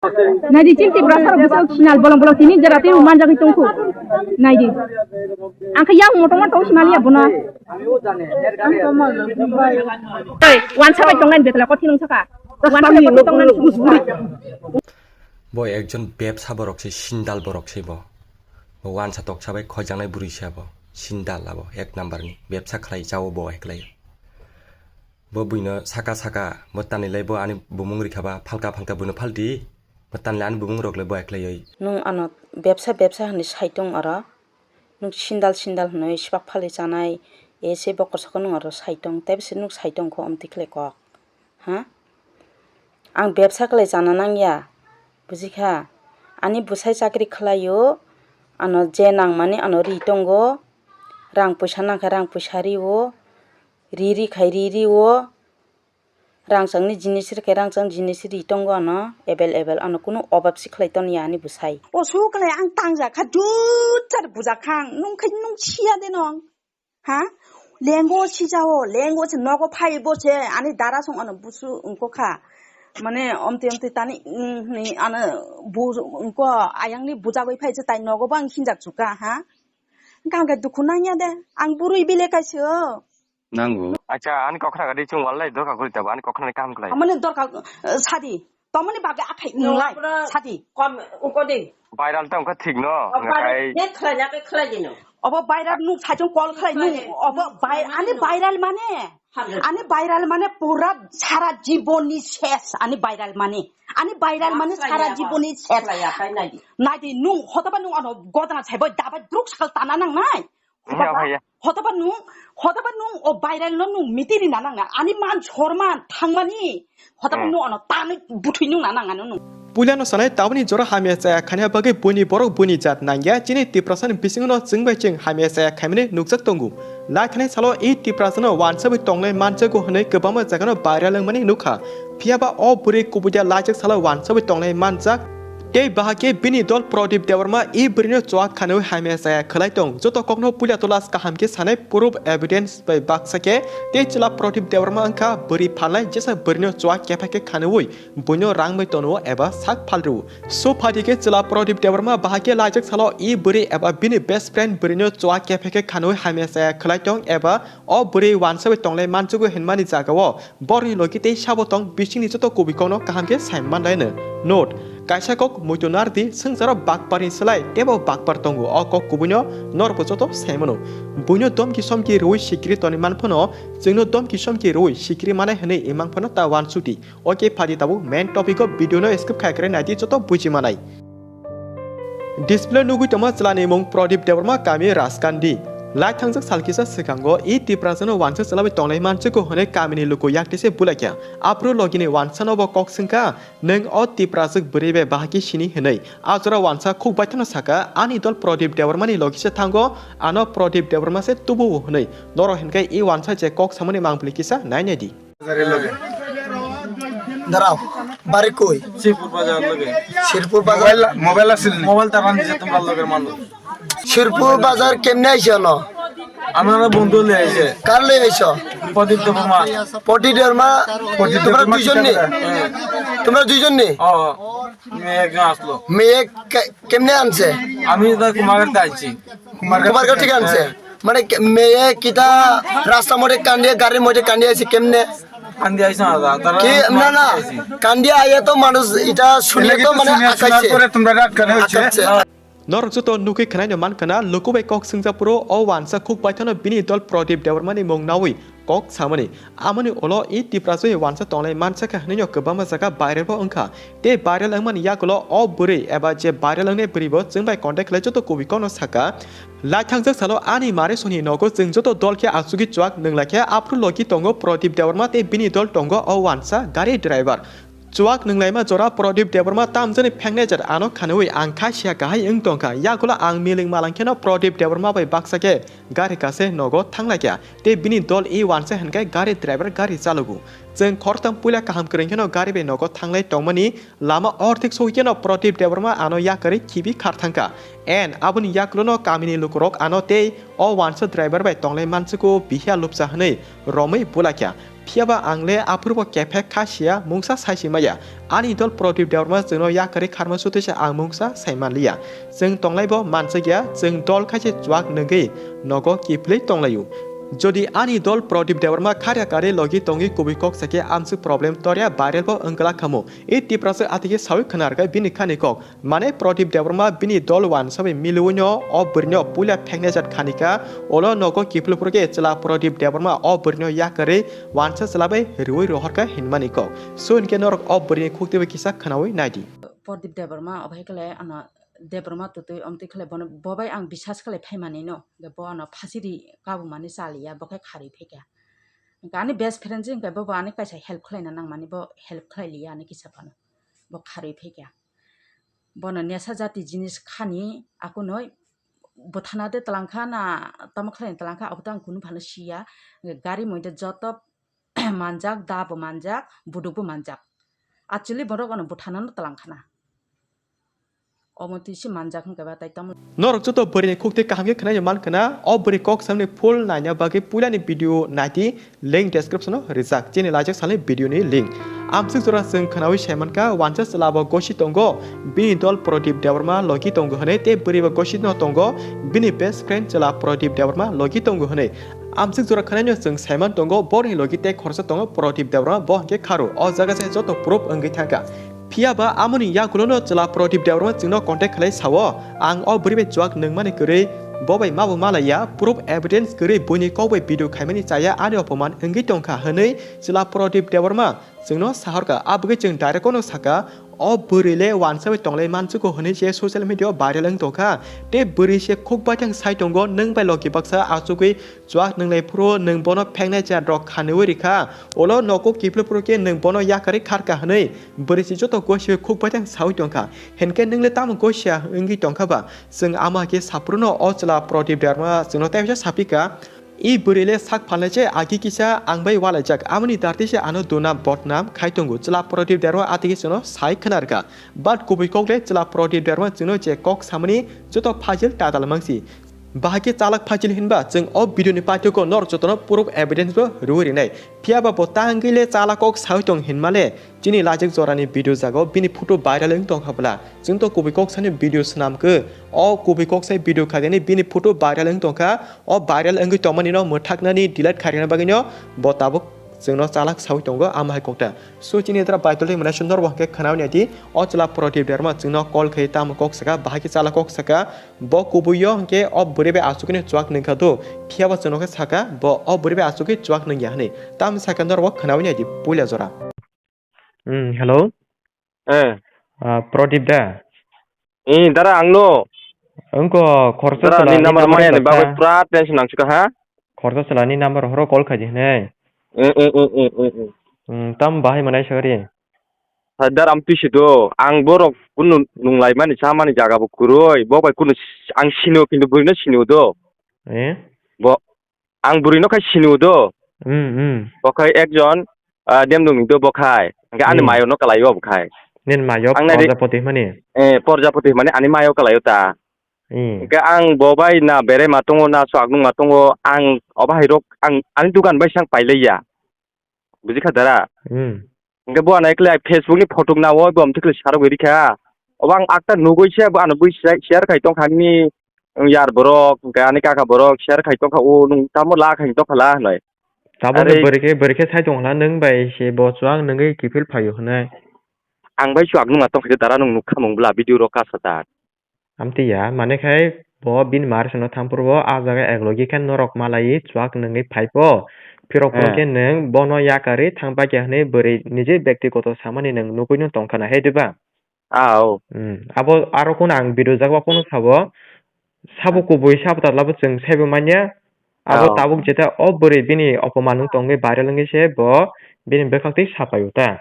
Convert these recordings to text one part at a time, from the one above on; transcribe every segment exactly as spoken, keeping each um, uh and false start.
Naidi, chini Tiprasa rok bwswk sinal bolong bolong tini jora tei manjagwi tongkhu. Naidi. Ang khe yang motong motong simaliya bono. Ei, wansa bai tongnai betla kothi nung saka. Wansa bai kothi tongnai. Bo ekjon bebsa borok se, sindal borok se bo. Bo wansa toksa bai khoijaknai bwrwi se abo. Sindal abo ek number ni. Bebsa khlai chao bo eklai. Bo buino saka saka, bo tanilai bo ani bumung rikha ba, phalka phalka buino phaldi. Bo tanilai ani bumung rok le bo eklai oi. Nwng ano bebsa bebsa hinwi sai tong oro. Nwng sindal sindal hinwi sipak phalwi chanai, ese bokorsako nwng oro sai tong, tei bisi nwng sai tong kho omtwi khlai kok. Ha? Ang bebsa khlai chana nangya, bujikha? Ani bwsai chakri khlaio, ano je nangmani ano ri tongo, rang puisa nangkha rang puisa rio, ri ri khai ri rio, rangchakni jinis rikhe rangchak jinis ri tongo ano available, ano kunu obab si khlai toniya ani bwsai. O su khlai ang tangjak kha, jut jar bujak kha ang, nung khai nung siya de nong. Ha? Lengo sijao, lengo se nogo phai bo se, ani dara song ano busu wngko kha. Mane omtwi omtwi tani, mm, ni ano bu wngko ayang ni bujagwi phai se tai nogo bo ang hinjak chuka, ha? Wngkha ang khe dukhu nangya de, ang bwrwi bile kaisa o. Nango. Acha, ani kokhna gadi chung wallai dorkar guri tabo, ani kokhna ni kaham khlai. Amani dorkar, eh, sadi. Tomoni bagwi akhai nunglai, sadi. Kom, uko de. Viral tong kha thik no, o viral ngakai. Ne khlai ya, ke khlai dino. Obo viral nuk sajong call khlai nuk, obo vir-, ani viral mane, ani viral mane pura sara jiboni ses, ani viral mane. Ani viral mane sara jiboni ses. Khlai ya, khlai nai di. Nai di, nung, hotoba nung ano godana saibo, dabai druk sakal tana nang nai. Iya, iya. Hotoba nung, hotoba nung o viral no nung mitiri na nang na. Ani man sorman thangmani. Hotoba nung ano tanwi buthui nung na nang ano nung. Puilano sanai taboni jora hamya chaya khania bagwi buini borok buini jat nangya. Chini Tiprasani bisingno chwng bai chwng hamya chaya khaimani nukjak tongo. Lai thanai salo i Tiprasano wansa bai tongnai manchago hwnwi kwbangma jagano viral wngmani nukha. Phiyaba o bwrwi kubuida laijak salo wansa bai tongnai manjak. Tei bahai khe bini dol Pradip Debbarma e bwrwino chuak khanwi hamya chaya khlai tong. Joto kokno puila tola kaham khe sanai proof evidence bai baksa khe tei chwla Pradip Debbarma wngkha bwrwi phalnai jesa bwrwino chuak kephai khe khanwi buino rang bai tono eba sak phalrw. So phaidi khe chwla Pradip Debbarma bahai khe laijak salo e bwrwi eba bini best friend bwrwino chuak kephai khe khanwi hamya chaya khlai tong eba o bwrwi wansa bai tonglai manchugo hinmani jagao borokni logi tei sabo tong bisingni joto kubui kokno kaham khe sai manlaino. Note, kaisa kok muitu nardi swngcharo bakparni slai tebo bakpar tongo, o kok kubuino norbo joto sai mano. Buino domki somki rwi sikri toni man phano chwngno domki somki rwi sikri manai hwnwi imang phano ta wansukdi. Ok, phaidi tabuk main topic o video no skip khai kre naidi joto buji manai. Display nugui tongma chwlani mung Pradip Debbarma, kami Raskandi. Lai thangjak sal kisa swkango e Tiprasano wansa chwlabai tonglai manchugo hwnwi kamini luku yaktise bulaikha. Aphuru logini wansano bo kok swngkha, "Nwng o Tipraswk bwrwi bai bahai khe sini?" hwnwi. A jora wansa khuk baithano saka, "Ani dol Pradip Debbarmani logisa thango, ano Pradip Debbarma se tubuo," hwnwi. Norok hinkhe e wansa je kok samani mangpili kisa nainai di. বাজারের লগে। দাঁড়াও, বাড়ি কই? শ্রীপুর বাজার লগে। শ্রীপুর বাজার? Mobile, mobile আছিল নি? মোবাইল তারা নিজে তোমার লগের মানুষ। শ্রীপুর বাজার কেমনে আইছো ন? আমার বন্ধু লই আইছে। কার লই আইছো? প্রদীপ দেববর্মা। প্রদীপ দেববর্মা? প্রদীপ তোমরা দেববর্মা দুইজন নি? হ্যাঁ। তোমরা দুইজন নি? ও, মেয়ে একজন আসলো। মেয়ে কে-, কেমনে আনছে? আমি তো কুমারঘাট আইছি। কুমারঘাট কুমারঘাট থেকে আনছে। হ্যাঁ। মানে কে-, মেয়ে কিতা রাস্তার মধ্যে কান্দিয়া, গাড়ির মধ্যে কান্দিয়া আছে কেমনে? কান্দিয়া আইছে না, দাদা, তারা কি? না, না, আইছে। কান্দিয়া আইয়া তো মানুষ এটা শুনিয়া এলাকা তো তো মানে শুনিয়া, শোনার আকাইছে। পরে তোমরা রাগ কেন হচ্ছে? আকাইছে। হ্যাঁ। Norok joto nugui khwnaino mankha na, luku bai kok swngjak phuru o wansa khuk baithano bini dol Pradip Debbarmani mung naui kok samani. Amoni ulo e Tipraswi wansa tonglai mansakha hwnwino kwbangma jaga viral bo wngkha. Tei viral wngmani yagulo o bwrwi eba je viral wngnai bwrwi bo chwng bai contact khlai joto kubui kokno saka. Lai thangjak salo ani mare soni nogo chwng joto dol khe achugwi chuak nwnglai khe aphuru logi tongo Pradip Debbarma tei bini dol tongo o wansa gari driver. Chuak nwnglaima jora Pradip Debbarma tamjani phengnai jat ano khanwi ang kha siya kahai wng tongkha. Yagulo ang miling malang kheno Pradip Debbarma bai baksa khe gari kase nogo thanglaikha. Tei bini dol e wansa hinkhe gari driver gari chalogo. Chwng khoroktham puila kaham kwrwng kheno gari bai nogo thanglai tongmani lama orthik sogwi kheno Pradip Debbarma ano yakarwi khibi khar thangkha. En aboni yakulono kamini lukurok ano tei o wansa driver bai tonglai mansugo bihiya lupsa hwnwi romwi bulaikha. Phiya ba ang le aphuru bo kephek kha siya, mungsa sai si maya. Ani dol Pradip Debbarma chwngno yakarwi kharma sutwi se ang mungsa sai man liya. Chwng tonglai bo manswk ya, chwng dol khai se chuak nwngwi nogo kiphilwi tonglaio. Jodi ani dol Pradip Debbarma kharya karwi logi tongwi kubui kok sakhe amswk problem torya viral bo wngla khamu. E Tiprasa atigi sawi khnar kha bini khani kok. Mane Pradip Debbarma bini dol wansa bai milwino o bwrwino puila pheknai jat khani kha. Olo nogo kiphilwi phuru khe chwla Pradip Debbarma o bwrwino yakarwi wansa chwla bai rwui rohor kha hinmani kok. So hinkhe norok o bwrwini khukti bai kisa khwnaui naidi. Pradip Debbarma obo hai khe le ano Debbarma twtwi omtwi khlai bono, bo bai ang bisas khlai phaimani no, hwnkhe bo ano phasiri kabumani cha liya, bo khe kharwi phaikha. Hwnkhe ani best friend se hwnkhe bo, bo ani kaisa help khlaina nangmani, bo help khlai liya ani kisa phano, bo kharwi phaikha. Bono nesa jati jinis khani akunoi bwthana de twlang kha na tamo khlai twlang kha, abo to ang kunu phano siya. Hwnkhe gari moide joto manjak, da bo manjak, buduk bo manjak. Actually borok ano bwthana no twlang khana. Omo twi se manjak hwnkhe ba tai tamo. Norok joto bwrwini khukti kaham khe khwnai man khna, o bwrwi kok samni full naina bagwi puilani video naidi, link description o rijak, chini lajak salni video ni link. Amswk jora chwng khwnaui sai man kha, wansa chwla bo gosi tongo, bini dol Pradip Debbarma logi tongo hwnwi, tei bwrwi bo gosi no tongo, bini best friend chwla Pradip Debbarma logi tongo hwnwi. Amswk jora khwnaino chwng saiman tongo, borokni logi tei khoroksa tongo Pradip Debbarma, bo hwnkhe kharu. O jaga se joto proof wngwi thangkha. Phiya ba amoni yagulono chwla Pradip Debbarma chwngno contact khlai sao, "Ang o bwrwi bai chuak nwngmani kwrwi, bo bai ma bo malaiya, proof evidence kwrwi buini kok bai video khaimani chaya, ani opoman wngwi tongkha," hwnwi chwla Pradip Debbarma chwngno sahorkha. Abwgwi chwng direct-o no sakha, o bwrwi le wansa bai tonglai mansugo hwnwi se social media-o viral wng tongkha. Tei bwrwi se khuk baithang sai tongo, "Nwng bai logi baksa achugwi chuak nwnglai phuru nwng bono pheknai cha rok khaniui rikha. Ulo nogo kiphilwi phuru khe nwng bono yakarwi kharkha," hwnwi bwrwi se joto gosi khuk baithang saui tongkha. Hinkhe nwng le tamo gosia wngwi tongkha ba? Chwng ama khe saphuru no o chwla Pradip Debbarma chwngno teisa sapikha. I bwrwi le sak phalnai se agi kisa ang bai walaijak, amoni darti se ano dunam bodnam khai tongo. Chwla Pradip Debbarma atigi chwngno sai khna rwkha. But kubui kok le chwla Pradip Debbarma chwngno je kok samani joto phajil tatal mangsi. Bahai khe chalak phajil hinba chwng o video ni paithago norok jotono proof evidence bo rwui rinai. Phiya ba bo tangwi le chalak kok saui tong hinma le, chini lajak jorani video jagao bini photo viral wng tongkha bwla. Chwng to kubui kok sani video swnam khe, o kubui kok sai video khaikhe bini photo viral wng tongkha. O viral wngwi tongmani no mwthaknani delete khairina bagwi no bo tabuk chwngno chalak saui tongo, ama hai kokta. So chini dra Baitol tei mwnai sundor bo hwnkhe khwnaui naidi, o chwla Pradip Debbarma chwngno call khai tamo kok saka, bahai khe chalak kok saka, bo kubui o hwnkhe o bwrwi bai achugwi no chuak nwngkha do, phiya bo chwngno khe saka, bo o bwrwi bai achugwi chuak nwngya hwnwi. Tamo sakha norok bo khwnaui naidi puila jora. Hmm, hello. Eh. Ah, Pradip da? Eh, dara, angno. Wngkho, khoroksa dara, chwla ni ni number number maya ni bagwi baksa pura tension nangsikha, ha? Khoroksa chwla ni number horo call khaidi hwnwi. Eh, eh, eh, eh, eh, eh. Hmm, tamo bahai mwnai sagari? Ha, dara, am twi sido. Ang borok kunu nunglaimani, chamani jaga bo kwrwi. Bo bai kunu s-, ang sinio, kintu bwrwino sinio do. Eh? Bo, ang bwrwino khai sinio do. Hmm, hmm. Bo khai ekjon, ah, Demdung ni do bo khai. Hwnkhe ani Hmm. mayo no kalaio bo khai. Nini mayo ang nari Porjapoti hwnmani? Eh, Porjapoti hwnmani ani mayo kalaio ta. Hmm. Hwnkhe ang bo bai na berema tongo, na chuak nungma tongo, ang obo hai rok ang ani dukan bai sang pailaiya. Bujikha dara? Hmm. Hwnkhe bo ano ekle Facebook ni photo nao bo amtwi khlai sarogwi rikha. Obo ang akta nugwi se bo ano bui share khai tongkha ani yar borok, hwnkhe ani kaka borok share khai tongkha, "O nwng tamo la khai tongkha la?" hwnwi. Tabuk Are bwrwi khe, bwrwi khe sai tongkha la, nwng bai se bo chuak nwngwi kiphil phaio hwnwi. Ang bai chuak nungma tongkha dara, nwng nukha mung bwla video rok kasa da. Amtwi ya, mane khai bo bini mar sano thampur bo, ah jaga ek logi khe norok malai chuak nwngwi phai po. Phirok phuru Eh. khe nwng bono yakarwi thang paikha hwnwi bwrwi niji bektigoto samani nwng nugwi no tongkha na, he diba? Ah, oh. Hmm, abo aro kunu ang video jaga kunu sabo, sabo Ah. kubui sabo tatla bo chwng saibo manya. Abo Ah. tabuk jeta o bwrwi bini opoman wng tongwi viral wngwi se bo bini bwkhak twi sapaio ta.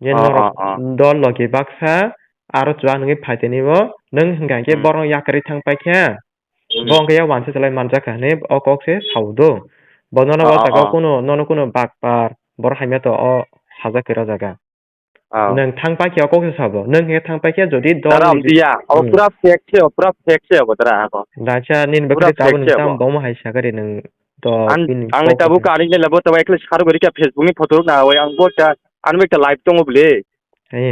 Je Ah, norok ah, ah. dol logi baksa aro chuak nungwi phaitini bo, nwng hwnkha hwnkhe Hmm. borokno yakarwi thang paikha. Hmm. Bo hwnkhe ya wansa chwlai manjakha hwnwi o kok se sao do. Bo nono Ah, o ah, jaga ah. kunu, nono kunu bakpar, borok hamya to o sajak kwrwi o jaga. Ah. Nwng thang paikha o kok se sabo. Nwng hwnkhe thang paikha jodi dol Dara ni amtwi ya, abo Hmm. pura fake se, pura fake se abo dara ako. Dacha nini Pura bwkhak fake tabuk se abo. Nwng tamo hai sakari nwng To ang, bini ang kok tabuk khe. Ani le labo tabuk ekle sar gori kha Facebook ni photo na oi ang bo ta ani bo ekta live tongo bole. He.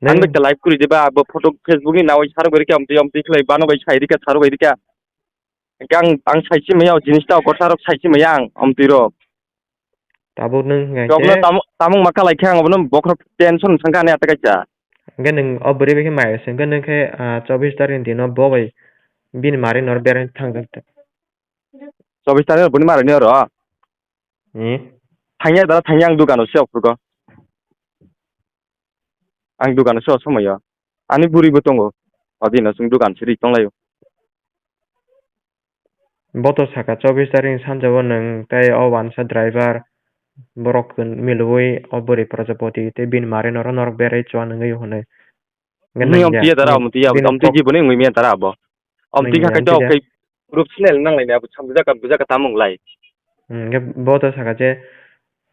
Ani bo ekta live kuri diba bo photo Facebook ni na oi sar gori kha amtwi amtwi khlai bano bai sai rikha sar bai rikha. Ang, ang sai si maya o jinis ta kotha rok sai si maya ang amtwi rok. Tabuk nung hingkha khe. Tamo, tamung ma kalai khe ang obono bokhorok tension thang kha ani ata kaisa. Hingkhe nung o bwrwi bai khe mai se hingkhe nung khe, ah, chobbish tarik ni dino bo bai bini mari nor berai thang jak. Chobbish tarik bini mari ni oro. Hmm. Thangya da thangya ang dukano se ophurgo. Ang dukano se o somoyo. Ani bwrwi bo tongo. O dino chwng dukan siri tonglaio. Bo to saka chobbish tarik ni sanjao nwng tei o wansa driver borok milwi o bwrwi Prajapati tei bini mari norok norok berai chua nungwi hwnwi. Hwnwi omtwi ya dara, omtwi ya, omtwi jiboni wngwi manya dara abo. Omtwi kha khe to khe group sinai nang lainai abo samjak ka bujak ka tamo wng lai. Hwnkhe bo to saka je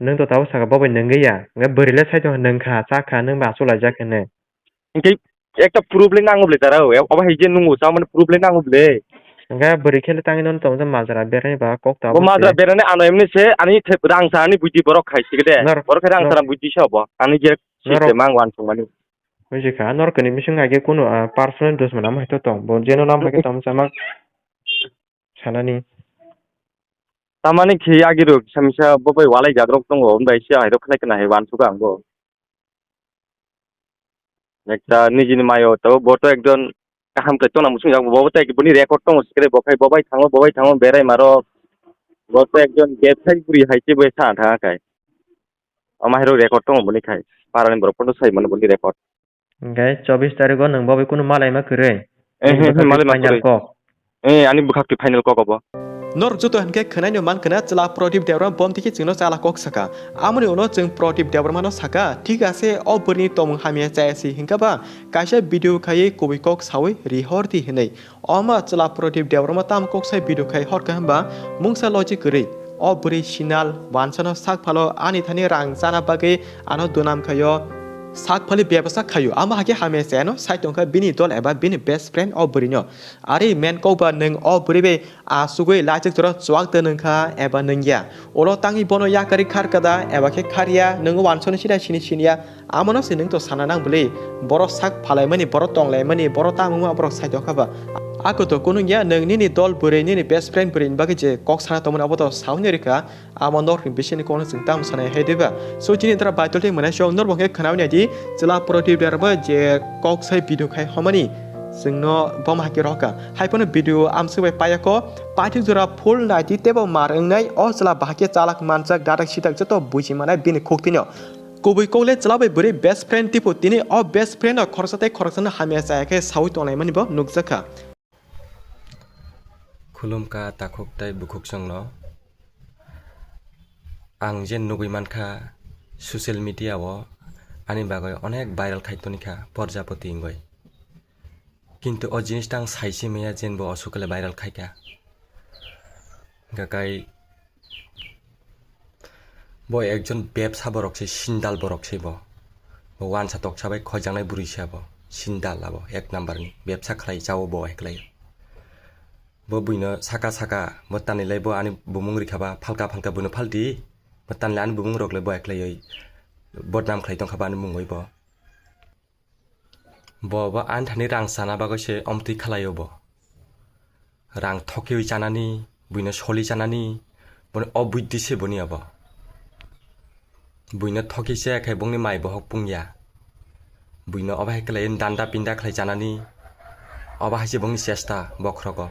nwng to tabuk saka bo bai nungwi ya. Hwnkhe bwrwi le sai tong nwng kha, cha kha, nwng ba achuk laijak hwnwi. Hwnkhe ekta proof le nango bwle dara, obo hai je nungo cha mani proof le nango bwle. Hwnkhe bwrwi khe le tangwi nono tongsa majra berai ba kok ta bo majra berani ano emni se ani rang sa ani buji borok khai sike de. Borok khai rang sa rang buji se obo. Ani je system ang wansuk mani. Buji kha, norok ni bising hai khe kunu, ah, personal dusman amo hai to tong. Bo jeno nam hai khe tong sama sanani. Tamani khi agirok kisa misa bo bai walai jagrok tongo, hwnbai se ahairok khlai khna hai wansukha ang bo. Ekta nijini mayo to, bo to ekjon kaham khe tongna muchung jak, bo bo to ek boni record tongo, sikre bo khai bo bai thango, bo bai thango, berai maro. Bo to ekjon bebsai guri hai se bo sa thang khai. Omo hairok record tongo boni khai. Parani borok pono sai mano boni record. Hingkhe chobbish tarikgo nwng bo bai kunu malaima kwrwi? Eh, eh, malaima kwrwi. Final kok. Eh, ani bwkhak twi final kok obo. Norok joto hinkhe khwnaino mankha na chwla Pradip Debbarma bomtwi khe chwngno chala kok saka. Amoni ulo chwng Pradip Debbarmano saka, thik ase o bwrwini tongmung hamya chaya si hinkhe ba kaisa video khaiwi kubui kok sawi rihor di hinwi. Omo chwla Pradip Debbarma tamo kok sai video khai horkha hwnba mungsa logic kwrwi. O bwrwi sinal wansano sak phalo ani thani rang chana bagwi ano dunam khaio. Sak phali bebasa khaio. Amo hakhe hamya chayano sai tongkha bini dol eba bini best friend o bwrwino. Ari men kokba nwng o bwrwi bai asugwi laichik jora chuwak twi nwngkha eba nwngya. Ulo tangwi bono yakarwi kharkha da eba khe kharya, nwng wansano sida sini siniya. Amono se nwng to sana nang bwle, borok sak phalaimani, borok tonglaimani, borok tamo wngma borok saitokha ba. Ako to kunu ya, nwng nini dol bwrwi, nini best friend bwrwini bagwi je kok sana tongmani abo to saui nai rwkha, amo norokni bisingni kokno chwng tamo sanai hai diba? So chini dara Baitul tei mwnai sok norbo khe khwnaui nai di, chwla Pradip Debbarma je kok sai video khai homani chwngno boma hakhe rohkha. Hai phano video amswk bai paiya kho, paithak jora full nai di teibo mar wngnai, o chwla bahai khe chalak manjak, dadak sidak joto buji manai bini khuktwino. Kubui kok le chwla bai bwrwi best friend tipo tini o best friend no khoroksa tei khoroksano hamya chaya khe saui tonglaimani bo nukjakha. Khulumkha takhuk tei bukhuk chwngno. Ang je nugui mankha social media o ani bagwi onek viral khai tonikha Prajapati wngwi. Kintu o jinis ta ang sai se maya je bo aswk khe viral khaikha. Hwnkhe kai bo ekjon bebsa borok se, sindal borok se bo. Bo wansa toksa bai khojaknai bwrwi se abo. Sindal abo ek number ni bebsa khlai chao bo hai khlai. Bo buino saka saka bo tanilai bo ani bumung rikha ba phalka phalka buino phaldi. Bo tanilai ani bumung rok le bo hai khlaiwi bodnam khlai tongkha ba ani mungwi bo. Bo, bo ani thani rang chana bagwi se omtwi khlaio bo. Rang thokiwi chanani, buino soli chanani, boni o buddhi se boni abo. Buino thoki se khe bongni mai bohok pungya. Buino obo hai khlai danda pinda khlai chanani, obo hai se bongni chesta bokhrogo.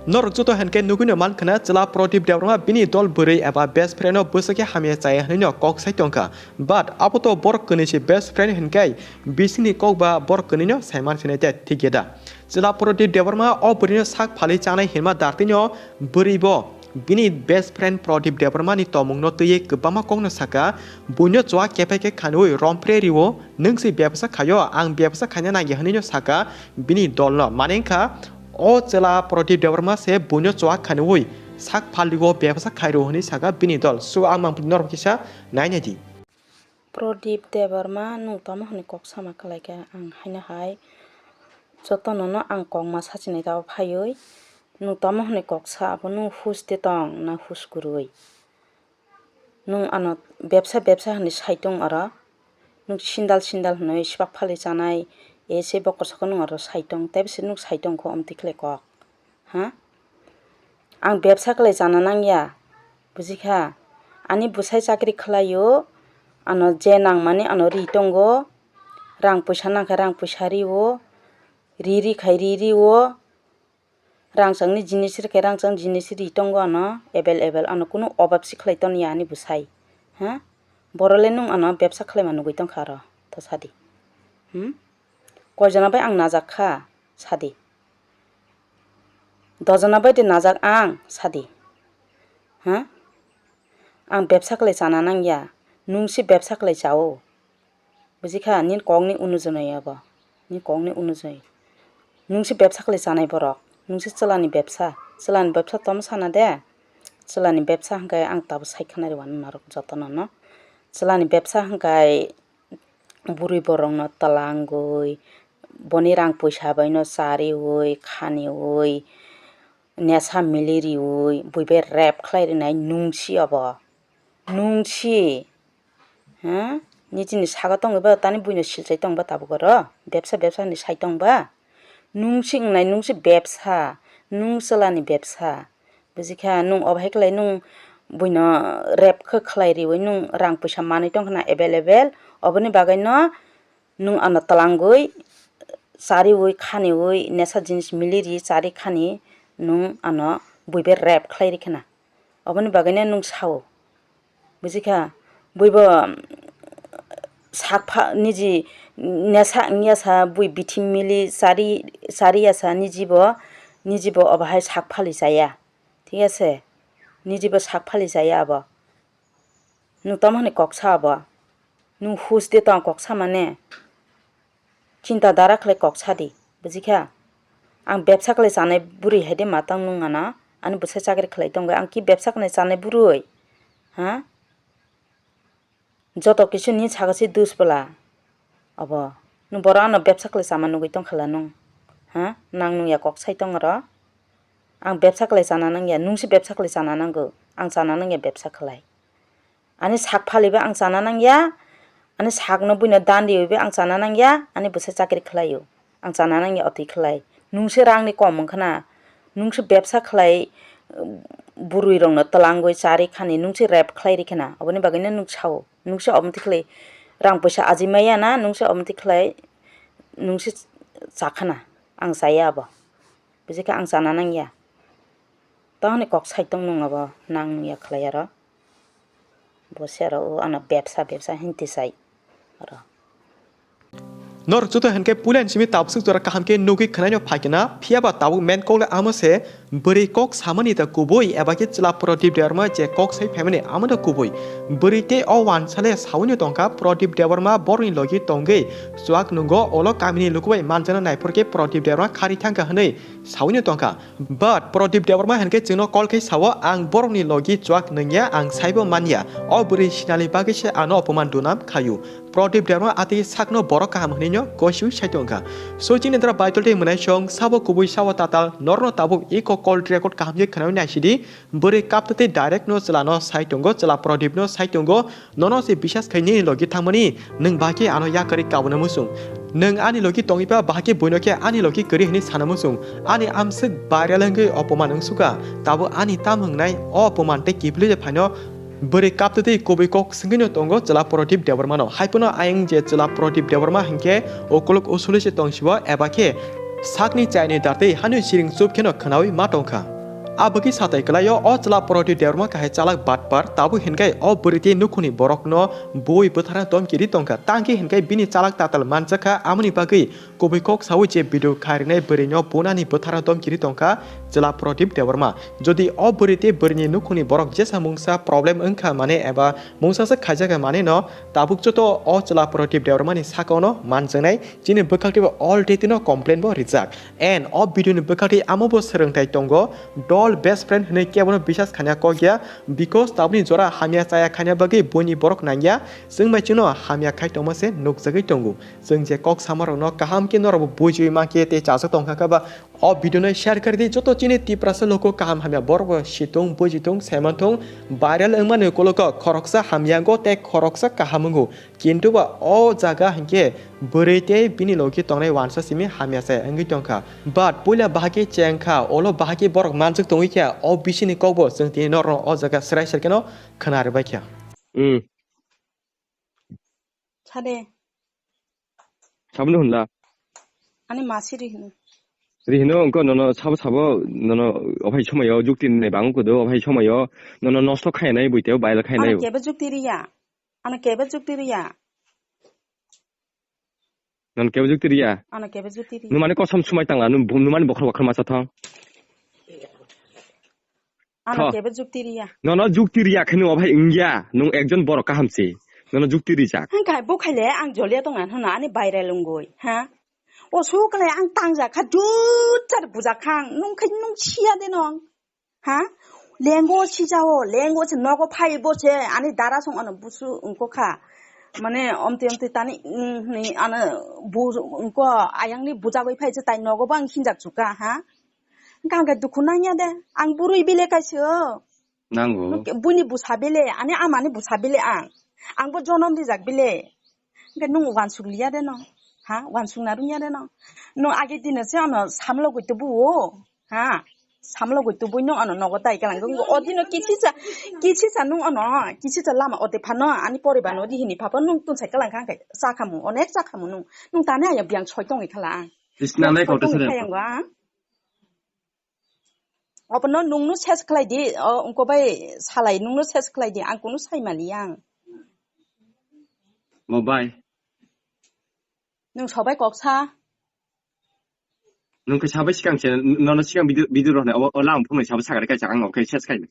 Norok joto hinkhe nugwino mankha na chwla Pradip Debbarma bini dol bwrwi eba best friend no bwswk khe hamya chaya hwnwi no kok sai tongkha. But abo to borok kwnwi se best friend hinkhe bisingni kok ba borok kwnwi no saiman sinai te thik ya da. Chwla Pradip Debbarma o bwrwi no sak phali chanai hinma dartwi no bwrwi bo bini best friend Pradip Debbarma ni tomung no twiwi kwbangma kok no saka, buino chua kephai khe khanwi rompre rio, nwng se bebsa khaio, ang bebsa khaina nangya hwnwi no saka bini dol no. Mane wngkha, o chwla Pradip Debbarma se buino chuak khanwi sak phalwi o bebsa khairo hwnwi saka bini dol. So ang mang norok kisa nainai di. Pradip Debbarma nwng tamo hwnwi kok sama khlaikha, ang haino hai jotono no ang kokma sachinai tabuk phaiwi. Nwng tamo hwnwi kok sa, abo nwng hus de tong na hus kwrwi? Nwng ano bebsa bebsa hwnwi sai tong oro. Nwng sindal sindal hwnwi sibak phalwi chanai, e se bokorsako nwng oro sai tong, tei bisi nwng sai tong kho omtwi khlai kok. Ha? Ang bebsa khlai chana nangya, buji kha? Ani bwsai chakri khlaio, ano je nangmani ano ri tongo, rang puisa nangkha rang puisa rio, ri ri khai ri rio, rangchakni jinis rikhe rangchak jinis ri tongo ano available, ano kunu obab si khlai ton ya ani bwsai. Ha? Borok le nwng ano bebsa khlaima nugwi tongkha aro, to sadi. Hmm? Koijona bai ang najak kha, sadi. Dojona bai de najak ang, sadi. Ha? Ang bebsa khlai chana nangya, nwng si bebsa khlai chao. Buji kha, nini kokni unujwnwi abo, nini kokni unujwnwi. Nwng si bebsa khlai chanai borok, nwng si chwlani bebsa, chwlani bebsa tamo sana de? Chwlani bebsa hwnkhe ang tabuk sai khwnari wano norok jotono no. Chwlani bebsa hwnkhe bwrwi borokno twlangwi, boni rang puisa baino chariwi, khaniwi, nesa mili riwi, bui bai rape khlai rinai nwng si obo. Nwng si, ha? Nijini sago tongwi ba tani buino silchai tong ba tabuk oro? Bebsa bebsa hinwi sai tong ba? Nwng si wngnai, nwng si bebsa, nwng chwlani bebsa. Buji kha, nwng obo hai khlai nwng buino rape khe khlai riwi nwng rang puisa manwi tong khna available, oboni bagwi no nwng ano twlangwi chariwi khaniwi nesa jinis mili ri chari khani nwng ano bui bai rape khlai ri khna. Oboni bagwi no nwng sao. Buji kha, bui bo sak pha niji nesa wngya sa, bui bithi mili chari chari ya sa, niji bo niji bo obo hai sak phali chaya. Thik ase? Niji bo sak phali chaya abo. Nwng tamo hwnwi kok sa abo? Nwng hus de tong kok sa mane? Chinta dara khlai kok sa di, buji kha? Ang bebsa khlai chanai bwrwi hai de matang nwng ano, ani bwsai chakri khlai tongwi, ang ki bebsa khlai chanai bwrwi? Ha? Joto kisu ni saka se dus bwla. Abo. Nwng boro ano bebsa khlai chama nugwi tong khala nwng. Ha? Nang nung ya kok sai tong oro? Ang bebsa khlai chana nang ya, nwng se bebsa khlai chana nango. Ang chana nang ya bebsa khlai. Ani sak phaliba ang chana nang ya, ani sakno buino dan riwiba ang chana nang ya, ani bwsai chakri khlaio. Ang chana nang ya otwi khlai. Nwng se rangni kom wng khna, nwng se bebsa khlai, bwrwi rokno twlangwi chari khani, nwng se rape khlai ri khna, oboni bagwino nwng sao. Nwng se omo twi khlai rang puisa aji maya na, nwng se omo twi khlai nwng se cha khna, ang chaya abo. Buji kha ang chana nang ya. Tamo ni kok sai tong nwng abo nang nung ya khlai aro. Bo se aro o ano bebsa bebsa hinti sai aro. Norok joto hinkhe puila ni simi tabuk swk jora kaham khe nugwi khwnaino phaikhe na, phiya ba tabuk main kok le amo se bwrwi kok samani da kubui eba khe chwla Pradip Debbarma je kok sai phaimani amo da kubui. Bwrwi tei o wansale sawino tongkha Pradip Debbarma borokni logi tongwi chuak nungo, olo kamini lukubai manjana naiphor khe Pradip Debbarma khari thangkha hwnwi sawino tongkha. But Pradip Debbarma hinkhe chwngno call khai sao, "Ang borokni logi chuak nungya, ang saibo manya. O bwrwi sinali bagwi se ano opoman dunam khaio." Pradip Debbarma atwi sakno borok kaham hwnwi no gosiwi sai tongkha. So chini dra Baitol tei Mwnaisong sabo kubui sabo tatal norno tabuk eko call record kaham khe khwnawi naisidi, bwrwi kaptwi direct no chwla no sai tongo, chwla Pradip no sai tongo, Nono se bisas khai nini logi thangmani, nwng bahai khe ano yakarwi kabuna muchung. Nwng ani logi tongwiba bahai khe buino khe ani logi kwrwi hwnwi sana muchung. Ani amswk viral wngwi opoman wngsukha. Tabuk ani tam wngnai o opoman tei kiphilwi phaino bwrwi kaptwi twi kubui kok swngwino tongo chwla Pradip Debbarmano. Haiphano ayang je chwla Pradip Debbarma hinkhe ukuluk usuli se tongsibo eba khe sakni chaini dartwi hani siring chup kheno khwnawi ma tongkha. Aboni satai kwlaio o chwla Pradip Debbarma kahai chalak batpar, tabuk hinkhe o bwrwi tei nukhungni borokno bui bwtharna domki ri tongkha. Tangkhe hinkhe bini chalak tatal manjakha, amoni bagwi kubui kok saui je video khairwnai bwrwino bunani bwtharna domki ri tongkha chwla Pradip Debbarma. Jodi o bwrwi tei bwrwini nukhungni borok jesa mungsa problem wngkha mane eba mungsa se khaijak mane no tabuk joto o chwla Pradip Debbarmani sakao no manjaknai chini bwkhak teibo already no complain bo rijak. And o video ni bwkhak tei amo bo swrwngthai tongo, dol best friend hwnwi kebono bisas khaina kok ya, because tabukni jora hamya chaya khaina bagwi buini borok nangya, chwng bai chwngno hamya khai tongma se nukjagwi tongo. Chwng je kok samarokno kaham khe norokbo bujiwi mankhe tei chajak tongkha khe ba O video no share kari di, joto chini Tiprasa loko kaham hamya borok bo situng, bujitung, saimanthung, viral wngmani kologo khoroksa hamya wngo tei khoroksa kaham wngo. Kintu ba o jaga hinkhe bwrwi tei bini logi tongnai wansa simi hamya se wngwi tongkha. But puila bahai khe chengkha, olo bahai khe borok manjak tongwi kha, o bisini kokbo chwng tini norokno o jaga srai srai kheno khna rwbai kha. Hmm. Sade. Saboni hwnla? Ani masi ri hino. Ri hino wngkha nono sabo sabo nono ophai somayo jukti nai bang kudo ophai somayo nono nosto khainai buiteo baila khainai. Ano kebe jukti riya. Ano kebe jukti riya. Nono kebe jukti riya. Ano kebe jukti riya. Numani kosom sumai tangla num numani bokhro bokhro masa thong. Ano kebe jukti riya. Nono jukti riya khe nung ophai wngya, nung ekjon borok kaham se. Nono jukti rijak. Ang khai bo khaile ang jolia tongna hwnna ani viral wngoi, ha? O su kale ang tangjak kha jut char bujak kha ang. Nung khai nung siya de nong. Ha? Lengo sijao, lengo se nogo phai bo se ani dara song ano busu wngko kha. Mane omte omte tani, mm, ni ano bu wngko ayang ni bujagoi phai se tai nogo bang hinjak chuka, ha? Hwnkha hwnkhe dukhu nangya de. Ang bwrwi bile kaisa o. Nango. Buini bwsa bile, ani amani bwsa bile ang. Angbo jonom rijak bile. Hwnkhe nwng uansuk liya de no. Ha? Uansuk na rwngya de no. Nwng age dino se ano samlogwi tubu o. Ha? Samlogwi tubui nwng ano nogo dai kalang. O dino kichisa, kichisa nwng ano, kichisa lama ode phano ani poribar no rihini phapa nwng tonsai kalang kha hwnkhe chakhamu, onek chakhamu nwng. Nwng tani aya biyang soi tongwi khala ang. Tisna nai koto sere. Obono nungno ses khlai di, o wngko bai salai, nungno ses khlai di, ang kunu sai maliya ang. Mo bai. Nung sobai kok sa. Nung khe sabai sikang se, nono sikang video, video rok nai, o, o lang phunai sabo sakari kaisa ang, okay, ses khai.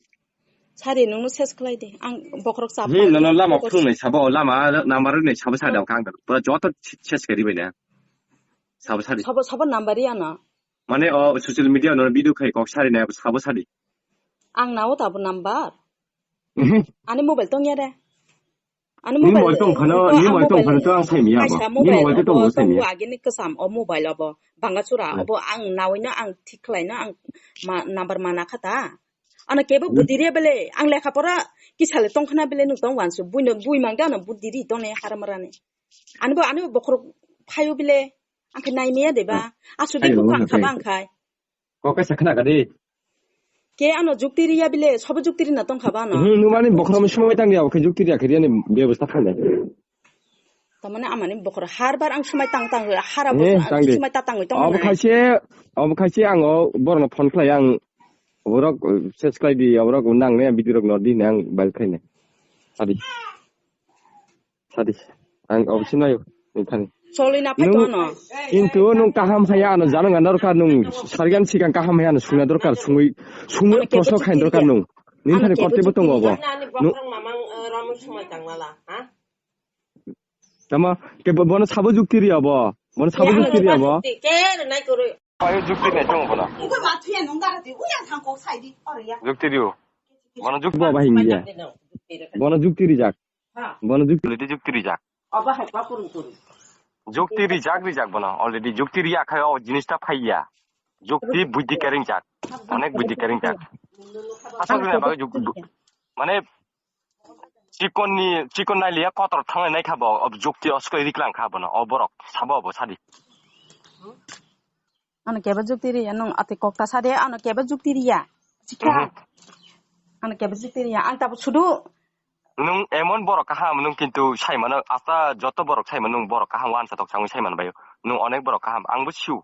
Sari, nungno ses khlai di, ang bokhorok chap. Hi, nono lama phunai sabo, o lama number nai sabo sakari ang kang. Pura joto ses kari bai na. Sabo sari. Sabo, sabo number ya na. Mane o social media no video khai kok sari na sabo sari. Ang nao tabo number. Mhm. Ani mobile tong ya de. Ani ni mobile tong phano, ni mobile tong phano to ang sai miya bo. Ni mobile to tong sai miya. Agini kesam o mobile obo. Banga chura obo ang nawi no ang thik khlai no ang ma-, number mana kha ta. Ano kebo budi ri bele ang lekha pora kisale tong khna bele nuk tong wansu. Bui no bui mangda no budi ri tong ne haram rani. Ani bo, ani bo bokhorok phaio bile. Ang khe nai miya de ba. Asu de buphang kha ba ang khai. Kok kaisa khna kadi. Ke ano jukti riya bile, sobo jukti rina tong kha ba ano. Hmm, numani bokhorok sumai tang ya, khe jukti riya khe riya ni bebosta kha le. Tamane amani bokhorok har bar ang sumai tang tang, har abo sumai ta tangwi tong. Obo khaise, obo khaise ang o borno phone khlai ang borok ses khlai di, borok nang ne video rok nor di ne ang bail khlai ne. Sadi. Sadi, ang obviously nayo, nini thani. Choli na phai to ano. Kintu nung kaham haya ano jano gana dorkar nung sargan sikang kaham haya ano sungna dorkar sungwi, sungwi prosok khain dorkar nung. Nini thani korte bo tongo bo. Nung mamang, eh, ramwi sumai tang mala, ha? Tama, ke bo-, bono sabo jukti riya bo. Bono sabo jukti riya bo. Payo jukti nai tongo bono. Jukti riyo. Bono jukti. Bo bahing ya. Bono jukti rijak. Bono jukti. Already jukti rijak. Jukti rijak rijak bono. Already jukti riya khai o jinis ta phaiya. Jukti buddhi kering jak. Onek buddhi kering jak. Asal dunia bagai juk-, bu-, mane chikon ni, chikon nai liya kotor thangnai nai kha bo. Ob jukti oskoi riklang kha bono. O borok sabo bo sadi. Ano kebo jukti riya, nung ati kok ta sa de, ano kebo jukti riya. Chikha. Mhm. Ano kebo jukti riya, ang tabo sudu. Nung emon borok kaham, nung kintu saimano, asta joto borok saimano, nung borok kaham, wansa tok sangwi saimano bayo. Nung onek borok kaham, ang bo siu.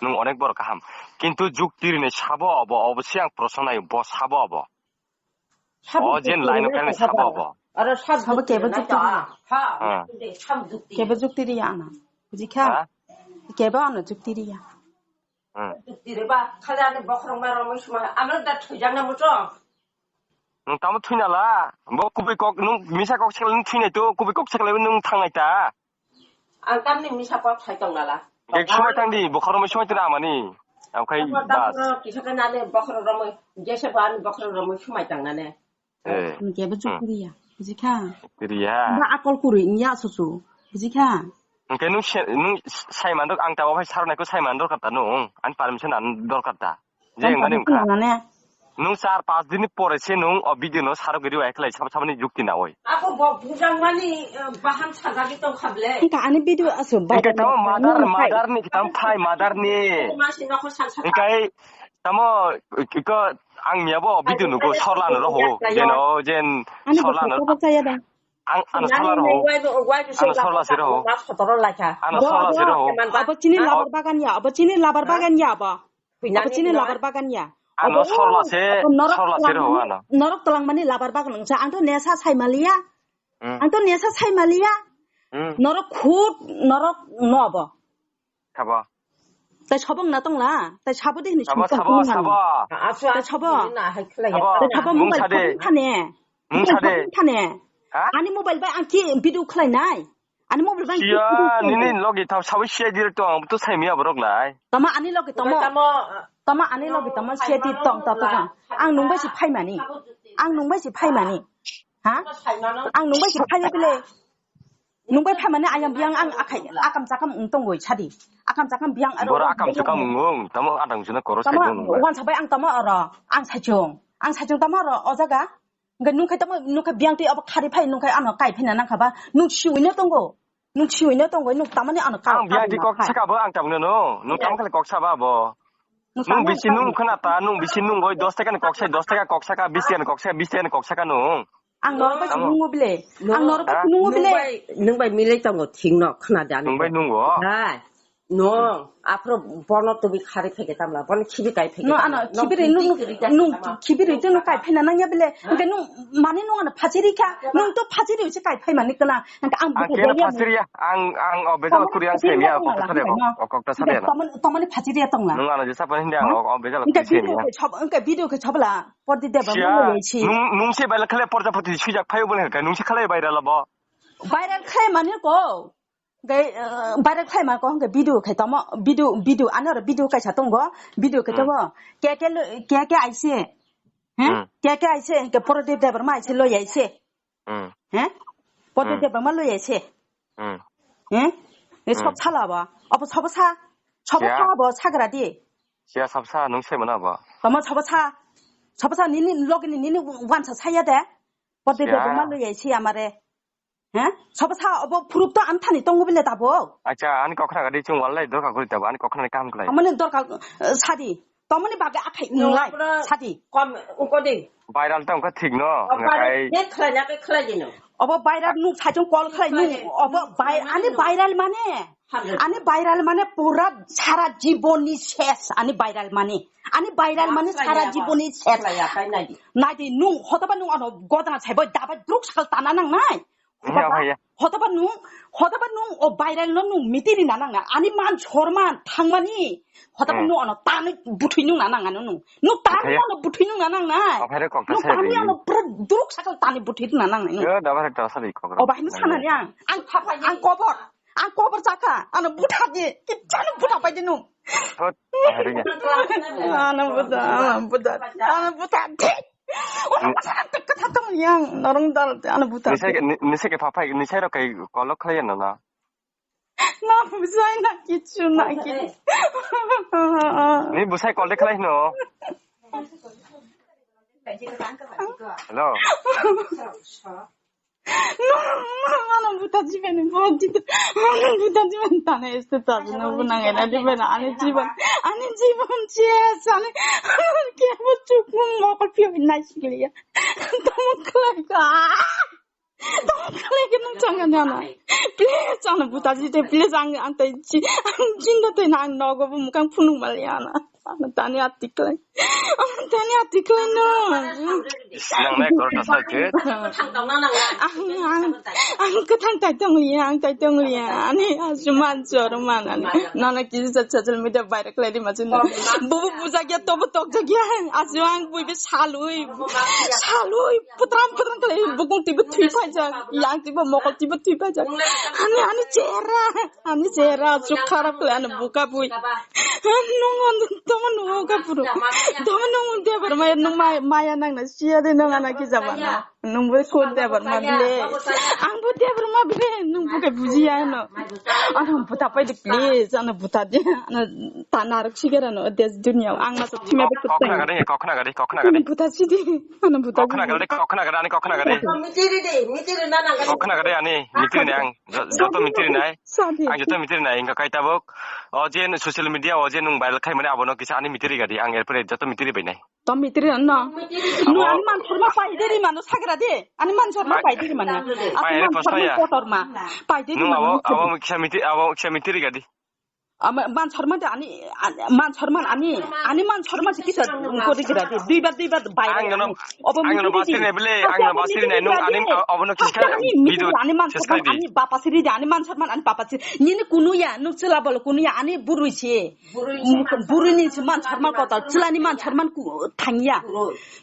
Nung onek borok kaham. Kintu jukti rini sabo obo, obo si ang proson nayo, bo sabo obo. O jen line o kani sabo bo. Aro sab sabo kebo jukti riya. Ha. Kebo jukti riya ano. Bujikha? Ha? Kebo ano jukti riya. Hmm. Jukti riba, khali ani bokhorok ma romwi suma. Ano da thuijak na muchung. Nung tamo thuina la. Bo kubui kok, nung misa kok sekle nung thuinai to, kubui kok sekle nung thangnai ta. Ang tamni misa kok sai tong nala. Ek sumai tang di, bokhorok romwi sumai tira amani. Okhai bas. Kisa kan ani bokhorok romwi, jese bo ani bokhorok romwi sumai tang nane. Eh. Ang kebo jukti riya. Bujikha? Riya. Ba akol kuri inya susu. Bujikha? Hwnkhe nwng se, nwng sai mandok, ang tabok hai sarok naikhe sai mandok ta nwng. Ani permission ang dorkar ta. Je wngmani wngkha. Nane. Nwng char panch din ni pore se nwng o video no sarok giri wai khlai sabo saboni jukti na oi. Ako bo bujang mani, eh, baham sajagwi tong khable. Wngkha ani video aso. Hwnkhe tamo mother, mother ni kitam phai mother ni. Masi nokho sal sal. Hwnkhe tamo iko ang miyabo video nugo sorla no roho. Jeno jen sorla no. Ang, ano sola roho. Ano sola se roho. Ano sola se roho. Abo chini labar bagan ya, abo chini labar bagan ya abo. Abo chini labar bagan ya. Ano sola se, sola se roho ano. Norok twlang mani labar bagan wngsa. Ang to nesa sai maliya. Hmm. Ang to nesa sai maliya. Hmm. Norok khut, norok no abo. Sabo. Tai sabo wngna tongla. Tai sabo de hinwi sabo, sabo, sabo. Tai sabo. Tai sabo mung mobile sade. Phone thane. Mung sade. Phone thane. Ha? Ani mobile bai ang ki video khlai nai. Ani mobile bai ang ki video khlai nai. Siya, nini logi tau sabo siya dire to ang to sai miya borok lai. Tama ani logi tama. Tama ani logi tama siya di tong ta tong. Ang nung bai si phai mani. Ang nung bai si phai mani. Ha? Ang nung bai si phai bile. Nung bai phaimani ayang biyang ang akhai akam chakam wng tongoi sadi. Akam chakam biyang aro. Bora akam chakam wng, tamo adang juna koro sai tamo. Wansa bai ang tamo oro, ang saichung. Ang saichung tamo oro, o jaga. Hwnkhe nung khai tamo, nung khai biyang twi abo khari phai, nung khai ano kai phina nang khaba. Nung siwino tongo. Nung siwino tongo, nung tamani ano kai. Ang biyang twi kok saka bo ang tamno no. Nung tamo khali kok saba bo. Nung bisi nung khna ta, nung bisi nung goi dos taka ni kok sai, dos taka kok saka, bis taka ni kok saka, bis taka ni kok saka nung. Ang norok bai nungo bile. Ang norok bai nungo bile. Nung bai milai tongo thik no khna de ani. Nung bai nungo? Hai. No, aphro bono tubi khari phege tamla, bono khibi kai phege. No, ano khibi ri nung, nung khibi ri tunu kai phina nangya bile. Hwnkhe nung mani nung ano phachiri kha. Nung to phachiri uchi kai phai mani kana. Hwnkhe ang kena phachiri ya. Ang, ang o bejal kuri ang semi ya, o kok ta sade. Tomani phachiri ya tongla. Nung ano jesa pani hindi ang o bejal kuri semi ya. Hwnkhe video khe chobla. Porti deba mo yai si. Nung, nung se baila khlai porjapati swijak phaio bole ka nung se khlai viral abo. Viral khlai mani ko. Gai, eh, viral khlai ma ko hwnkhe video khai tamo, video, video, ano ro video kaisa tongo, video khai tamo. Ke ke lo, ke ke aise. He? Ke ke aise, ke porti deba ma aise lo yai se. Hmm. He? Porti deba ma lo yai se. Hmm. He? E sob sala ba. Abo sob sa. Sob sa ba sagra di. Siya sob sa nung se mana ba. Tamo sob sa. Sob sa nini logini nini wansa saya de. Porti deba ma lo yai se amare. He? Sob sa obo phuruk to ani thani tongo bile tabo. Acha, ani kokhna gadi chung walai dorkar guri tabo, ani kokhna ni kaham khlai. Amani dorkar, eh, sadi. Tomoni bagwi akhai nunglai, sadi. Kom, uko de. Viral tong kha thik no, ngakai. De khlai na ke khlai de no. Obo viral nuk saichung call khlai nuk, obo ani viral mane. Ani viral mane pura sara jiboni ses, ani viral mane. Ani viral mane sara jiboni ses. Nai di nung, hotoba nung ano godana saibo daba druk sakal tana nang nai. Hotoba nung, hotoba nung o viral no nung mitiri na nang na. Ani man sorman thangmani. Hotoba nung ano tani buthui nung na nang ano nung. Nung tani ano buthui nung na nang na. Nung tani ano pura duruk sakal tani buthui nung na nang na nung. Yo, dabar ta sari ko. O bahai sana yang. Ang, ang kobor. Ang kobor chaka. Ano butha di. Kichano butha pai di nung. Ano butha, ano butha, ano butha. Thik. Oro bwswk twi kwthar tong yang norong dal te ano buta. Nisai ke, ni-, nisai ke phaphai, nisai rok kai kolok khlai no na. Na bwsai na kichu na ki. Ni bwsai kol de khlai no. Hello. Ano buta jiben, ano buta jiben tane este tabi no bunang ena jiben, ani jiben, ani jiben ches, ani kebo chukmung mokol pio nai sikliya. Tamo khlai ka. Tamo khlai ka nung changa jana. Please, ano buta jite, please, ang, ang tai chi, ang chinta tai na, ang nogo bu mukang phunung maliya na. Ano tani ati khlai. Ano tani ati khlai no. Nang nai kor ta sa ke. Ang, ang, ang kwthang tai tong liya, ang tai tong liya. Ani asuman chor man ani. Nana kisa social media viral khlai di masin. Bubu bujak ya, tobo tok jak ya. Asu ang bui be salui, salui, putram putram khlai. Bukung tibu thui phai jak, yang tibu mokol tibu thui phai jak. Ani, ani chera. Ani chera aswk kharap khlai, ani buka bui. Nung on tamo nungo ka phuru. Tamo nung debar maya, nung maya, maya nangna siya de nung ana kisa bana. Nungbo ko Debbarma bile. Angbo Debbarma bile, nungbo ke bujiya no. Ano buta pai de please, ano buta de. Ano ta narok sigera no des dunia. Ang na sok thima be Kok khna gade, kok khna gade, kok khna gade. Buta si de. Ano buta Kok khna gade, kok khna gade, ani kok khna gade. Mitiri de, mitiri na na gade. Kok khna gade ani, mitiri ne ang. Jo- Joto mitiri nai. Sadi. Ang joto mitiri nai, ingka kai tabok. O je social media, o je nung viral khai mane abono kisa ani mitiri gadi, ang erpore joto mitiri bai nai. Tom mitiri no. Abo- Nung ani man shorma pai deri mano sagra de. Ani man shorma pai deri mano. Pai, ani man shorma kotor ma. Pai deri mano. Nung abo, abo kisa mitiri, abo kisa mitiri gadi. Ama man shorma de ani, an- man shorma ani, ani man shorma de kisa kori gira de. Dui bar, dui bar bai. Ang no, obo ang no mitiri basiri de. Nai bile, ang no basiri nai nung ani, obo no kisa ani mitiri video de. Ani man shorma ani bapa siri de, ani man shorma ani bapa siri. Nini kunu ya, nuk chela bol kunu ya, ani burui si. Burui ni si man shorma kotor, chela ni man shorma ku thangya.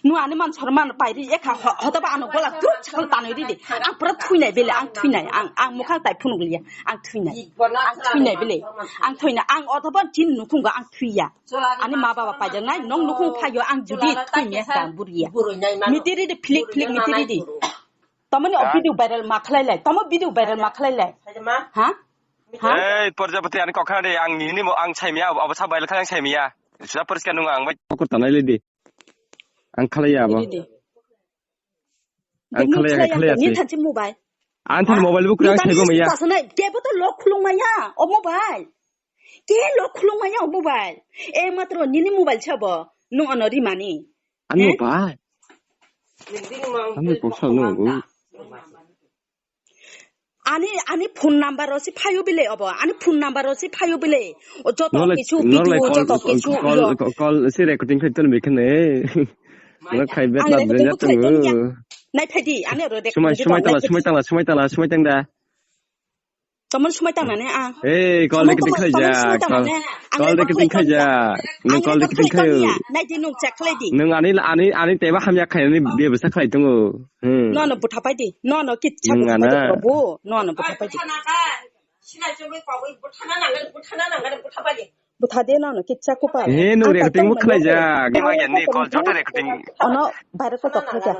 Nu ani man shorma pairi ekha ho- hotoba ano gola duk chakal tanoi ridi. Ang pura thuinai bele, ang thuinai, ang, ang mukhang tai phunuk liya, ang thuinai. Ang thuinai bele, ang thuinai, ang otoba chin nukhung go ang thuiya. Ani ma baba paijak nai, nong nukhung phayo ang judi thuinai ta buriya. Mitiri di philik philik mitiri di. Tamani o video viral ma khlai lai, tamo video viral ma khlai lai. Ha? Ha? Ei, Prajapati, ani kok khna de, ang nini mo, ang saimiya, abo sa viral kha ang saimiya. Suda poriskar nung ang bai. Kok tanai le di. Ang khalai ya abo. Didi. Ang khalai ya, khalai ya. Ni thanchi mobile. Ang than mobile bu kurang sai bo maya. Tasana kebo to lock khulung maya o mobile. Ke lock khulung maya o mobile. E matro nini mobile chabo. Nung ano rimani. Ani mobile. Ani poksa no. Ani, ani phone number ro si phayo bile obo. Ani phone number ro si phayo bile. O joto kichu video, joto kichu call, call, call si recording khai ton bikene. Wala khai bet lat den jat tu. Nai phaidi, ani ro recording. Sumai, sumai tala, sumai tala, sumai tala, sumai tang da. Tomon sumai tang nane a. Hey, call recording khai ja. Call recording khai ja. Nung call recording khai. Nai di nung check khlai di. Nung ani, ani, ani teba hamya khai ani bebasa khlai tongo. Hmm. No, no, butha pai di. No, no, kit cha butha pai di, Prabhu. No, no, butha pai di. Butha de, no, no, kit cha kupa. He, no, recording mo khlai ja. Ni ma yan ni call joto recording. Ono, virus ko tok khlai ja.